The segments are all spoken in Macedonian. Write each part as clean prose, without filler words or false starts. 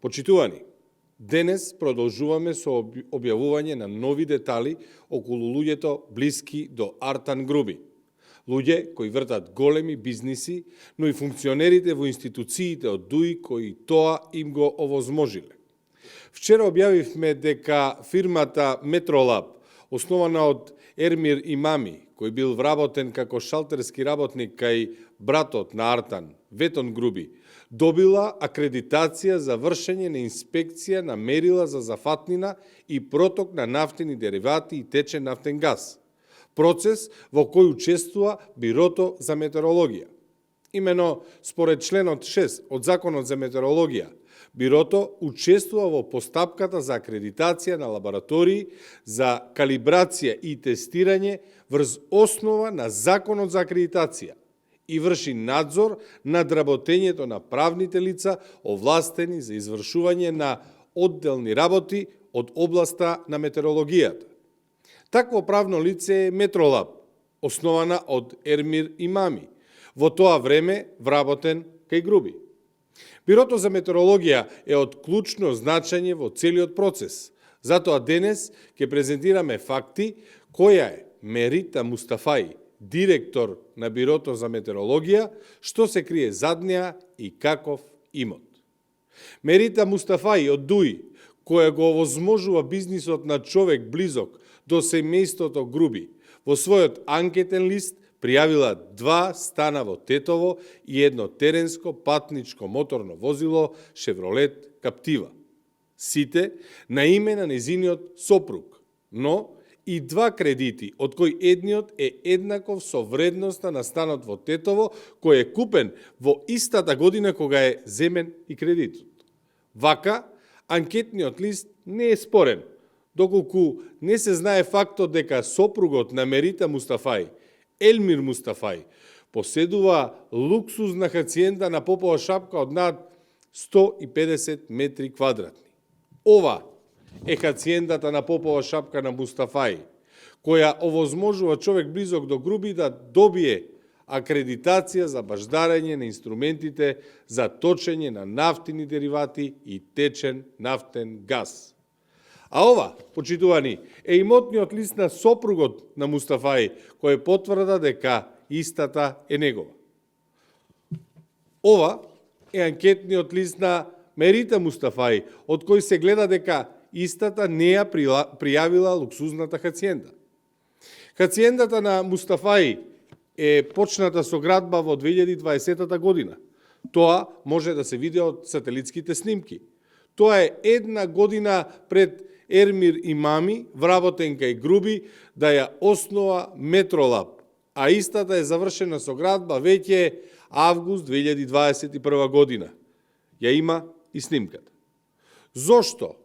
Почитувани, денес продолжуваме со објавување на нови детали околу луѓето блиски до Артан Груби. Луѓе кои вртат големи бизниси, но и функционерите во институциите од ДУИ кои тоа им го овозможиле. Вчера објавивме дека фирмата Метролаб, основана од Ермир Имами, кој бил вработен како шалтерски работник кај братот на Артан, Ветон Груби, добила акредитација за вршење на инспекција на мерила за зафатнина и проток на нафтени деривати и течен нафтен газ. Процес во кој учествува Бирото за метеорологија. Имено, според членот 6 од Законот за метеорологија, Бирото учествува во постапката за акредитација на лаборатории за калибрација и тестирање врз основа на Законот за акредитација и врши надзор над работењето на правните лица овластени за извршување на одделни работи од областа на метеорологијата. Такво правно лице е Метролаб, основана од Ермир Имами, во тоа време вработен кај Груби. Бирото за метеорологија е од клучно значење во целиот процес, затоа денес ќе презентираме факти која е Мерита Мустафаи, директор на Бирото за метеорологија, што се крие зад неа и каков имот. Мерита Мустафаи од ДУИ, која го овозможува бизнисот на човек близок до семејството Груби, во својот анкетен лист пријавила 2 стана во Тетово и едно теренско патничко моторно возило Шевролет Каптива. Сите на име на незиниот сопруг, но и 2 кредити, од кои едниот е еднаков со вредноста на станот во Тетово, кој е купен во истата година кога е земен и кредитот. Вака, анкетниот лист не е спорен, доколку не се знае фактот дека сопругот на Мерита Мустафаи, Елмир Мустафаи, поседува луксузна хациенда на Попова шапка од над 150 метри квадратни. Ова е хациендата на Попова шапка на Мустафаи, која овозможува човек близок до Груби да добие акредитација за баждарење на инструментите за точење на нафтини деривати и течен нафтен газ. А ова, почитувани, е имотниот лист на сопругот на Мустафаи, кој потврда дека истата е негова. Ова е анкетниот лист на Мерита Мустафаи, од кој се гледа дека истата не ја пријавила луксузната хациенда. Хациендата на Мустафаи е почната со градба во 2020 година. Тоа може да се види од сателитските снимки. Тоа е една година пред Ермир Имами, вработен кај Груби, да ја основа Метролаб, а истата е завршена со градба веќе август 2021 година. Ја има и снимката. Зошто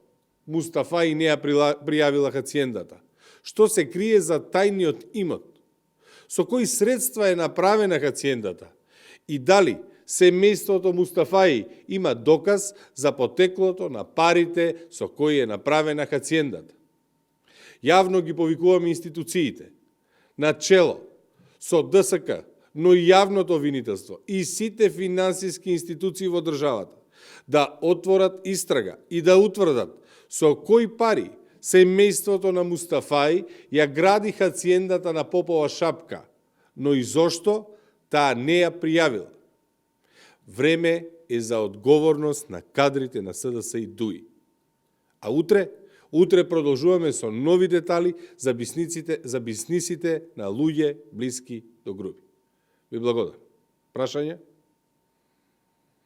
Мустафаи не ја пријавила хациендата? Што се крие за тајниот имот? Со кои средства е направена хациендата? И дали семејството Мустафаи има доказ за потеклото на парите со кои е направена хациендата? Јавно ги повикуваме институциите, на чело со ДСК, но и јавното обвинителство и сите финансиски институции во државата, да отворат истрага и да утврдат со кои пари семејството на Мустафаи ја гради хациендата на Попова шапка, но и зошто таа не ја пријавила. Време е за одговорност на кадрите на СДС и ДУИ. А утре продолжуваме со нови детали за бизнисите на луѓе блиски до Груби. Ви благодарам. Прашање?